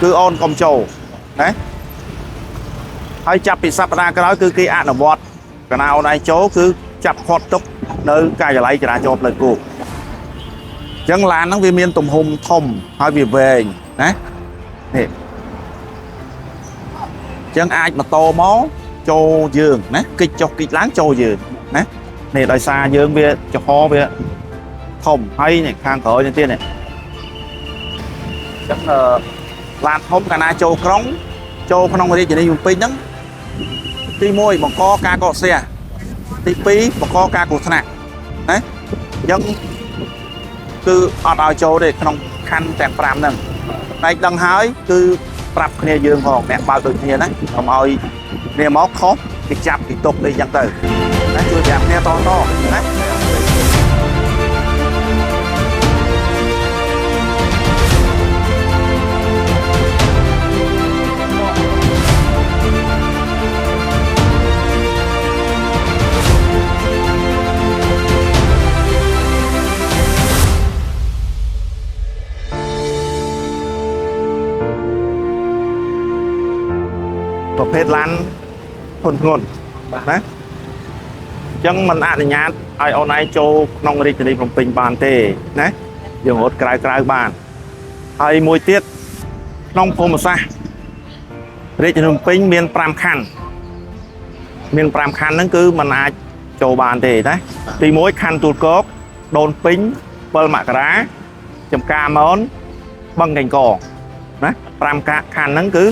គឺអូនកុំចូលណាហើយចាប់ពីសប្តាហ៍ក្រោយគឺគេអនុវត្តកណាអូនឯងចូលគឺចាប់ខាត់ទុកនៅការិយាល័យចរាចរណ៍ផ្លូវគោកអញ្ចឹងឡានហ្នឹងវាមានទំហំធំហើយវាវែងណានេះអញ្ចឹងអាចម៉ូតូមកចូលយើងណាគិចចុះគិចឡើងចូលយើងណានេះដោយសារយើងវាចំហវាធំហើយនេះខាងក្រោយនេះទៀតនេះអញ្ចឹងឡានធំកាលណាចូលក្រុងចូលក្នុងរាជធានីភ្នំពេញហ្នឹងទី1បង្កការកកស្ទះទី2បង្កការគ្រោះថ្នាក់ណាអញ្ចឹងគឺអត់ឲ្យចូលទេក្នុងខណ្ឌទាំង5ហ្នឹងតែដឹងហើយគឺប្រាប់គ្នាយើងផងអ្នកបើកដូចគ្នាណាកុំឲ្យគ្នាមកខុសគេចាប់គេទុកអីចឹងទៅណាជួយប្រាប់គ្នាតតណា ប្រភេទឡានធុនធ្ងន់ណាអញ្ចឹងมันអនុញ្ញាតឲ្យអូនឯងចូលក្នុងរាជធានីភ្នំពេញបានទេណាយើងរត់ក្រៅក្រៅបានហើយមួយទៀតក្នុងភូមិសាស្ត្ររាជធានីភ្នំពេញមាន5ខណ្ឌមាន5ខណ្ឌហ្នឹងគឺมันអាចចូលបានទេណាទី1ខណ្ឌទួលគោកដូនពេញ7មករាចំការមនបឹងកេងកងណា5ខណ្ឌហ្នឹងគឺ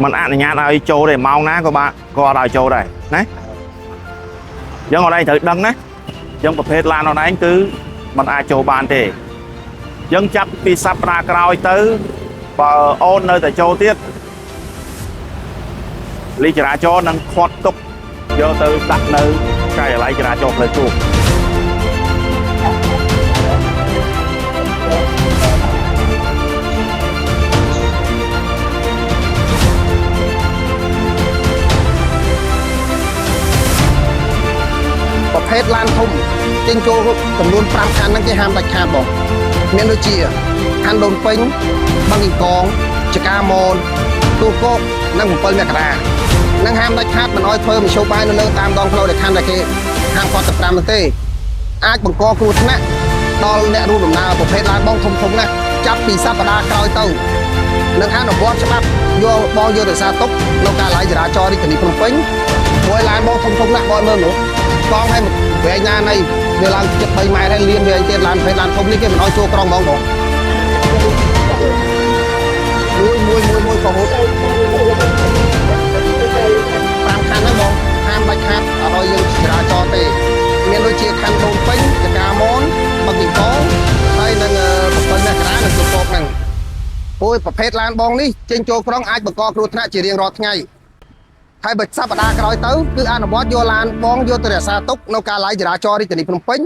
มันអនុញ្ញាតឲ្យចូលទេម៉ោងណាក៏បានក៏អត់ឲ្យចូលដែរណាអញ្ចឹងអនឯងត្រូវដឹងណាអញ្ចឹងប្រភេទឡានអនឯងគឺมันអាចចូលបានទេអញ្ចឹងចាប់ពីសប្តាហ៍ក្រោយទៅបើអូននៅតែចូលទៀតលីចរាចរណ៍នឹងខាត់ទុកយកទៅដាក់នៅការិយាល័យចរាចរណ៍ផ្លូវគោក ប្រភេទឡានធំចេញចូលចំនួន5ខណ្ឌហ្នឹងគេហាមដាច់ខាតបងមានដូចជាខណ្ឌដូនពេញបឹងកេងកងចកាមនទួលគោកនិង7មករានឹងហាមដាច់ខាតមិនអោយធ្វើមធ្យោបាយនៅលើតាមដងផ្លូវដែលខណ្ឌដែលគេហាមគាត់ទៅ5នោះទេអាចបង្កគ្រោះថ្នាក់ដល់អ្នករួមដំណើរប្រភេទឡានបងធំធំណាស់ចាប់ពីសប្តាហ៍ក្រោយទៅនឹងអនុវត្តច្បាប់យកបងយកទៅសារទុកនៅការិយាល័យចរាចរណ៍រាជធានីភ្នំពេញព្រោះឡានបងធំធំណាស់បងមើលនោះ កង់ឲ្យវែងណានៃវាឡើងជិត3ម៉ែត្រហើយលៀនវាអីទៀតឡានភេទឡានធំនេះគេមិនអោយចូលក្រុងហ្មងបងមួយមួយមួយមួយក៏ហូត5ខណ្ឌហ្នឹងបងហាមដាច់ខាតអត់ឲ្យយើងចរាចរណ៍ទេមានដូចជាខណ្ឌដូនពេញចកាមនបឹងកេងកងហើយនឹង7មករានិងទូកហ្នឹងព្រោះប្រភេទឡានបងនេះចេញចូលក្រុងអាចបង្កគ្រោះថ្នាក់ជារៀងរាល់ថ្ងៃ ហើយបើសប្តាហ៍ក្រោយទៅគឺអនុវត្តយកឡានបងយកទៅរក្សាទុកនៅការិយាល័យចរាចរណ៍រាជធានីភ្នំពេញ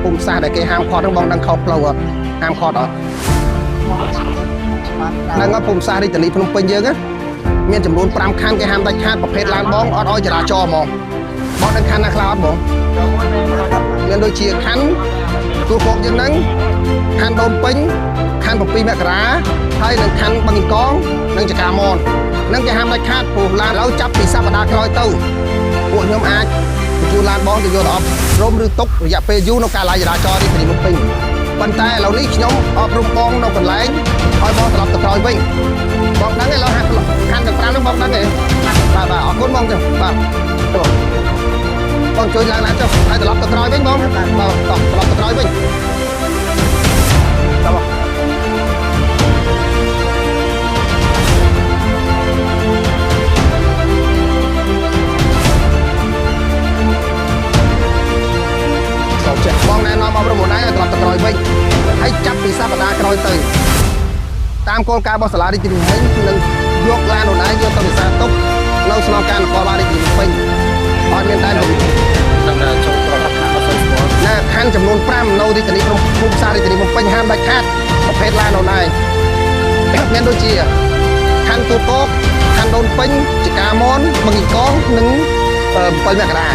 ភូមិសាស្ត្រដែលគេហាមឃាត់ហ្នឹងបងដឹងខុសផ្លូវអត់ហាមឃាត់អត់ហ្នឹងហើយភូមិសាស្ត្ររាជធានីភ្នំពេញយើងណាមានចំនួន5ខណ្ឌគេហាមដាច់ខាតប្រភេទឡានបងអត់ឲ្យចរាចរណ៍ហ្មងបងដឹងខណ្ឌណាខ្លះអត់បងមានដូចជាខណ្ឌទួលគោកយើងហ្នឹងខណ្ឌដូនពេញខណ្ឌ7មករាហើយនិងខណ្ឌបឹងកងនិងចកាមននឹងគេហាមដាច់ខាតព្រោះឡានឥឡូវចាប់ពីសប្តាហ៍ក្រោយទៅពួកខ្ញុំអាចបញ្ជូនឡានបងទៅយកទៅអប់រំឬទុករយៈពេលយូរនៅការិយាល័យចរាចរណ៍រាជធានីភ្នំពេញប៉ុន្តែឥឡូវនេះខ្ញុំអប់រំបងនៅកន្លែងឲ្យបងត្រឡប់ទៅក្រោយវិញបងដឹងទេឥឡូវហាក់ខណ្ឌទាំង5ហ្នឹងបងដឹងទេបាទបាទអរគុណបងចុះបាទទៅបងជួយឡើងឡានចុះហើយត្រឡប់ទៅក្រោយវិញបងបាទតោះត្រឡប់ទៅក្រោយវិញតោះបងសូមចេះបងណែនាំអប់រំខ្លួនឯងឲ្យត្រឡប់ទៅក្រោយវិញហើយចាប់ពីសប្តាហ៍ក្រោយទៅតាមគោលការណ៍របស់សាលារាជធានីភ្នំពេញនឹងយកឡានខ្លួនឯងយកទៅរក្សាទុកនៅស្នងការនគរបាលរាជធានីភ្នំពេញអត់មានដែនរំ ដំណើរចូលក្រុងរដ្ឋាភិបាលស្គាល់ ណាខណ្ឌចំនួន5នៅរាជធានីភ្នំភូមិសាស្ត្ររាជធានីភ្នំពេញហាមដាច់ខាតប្រភេទឡានខ្លួនឯងមានដូចជាខណ្ឌទួលគោកខណ្ឌដូនពេញចកាមនបឹងកេងកងនិង7មករា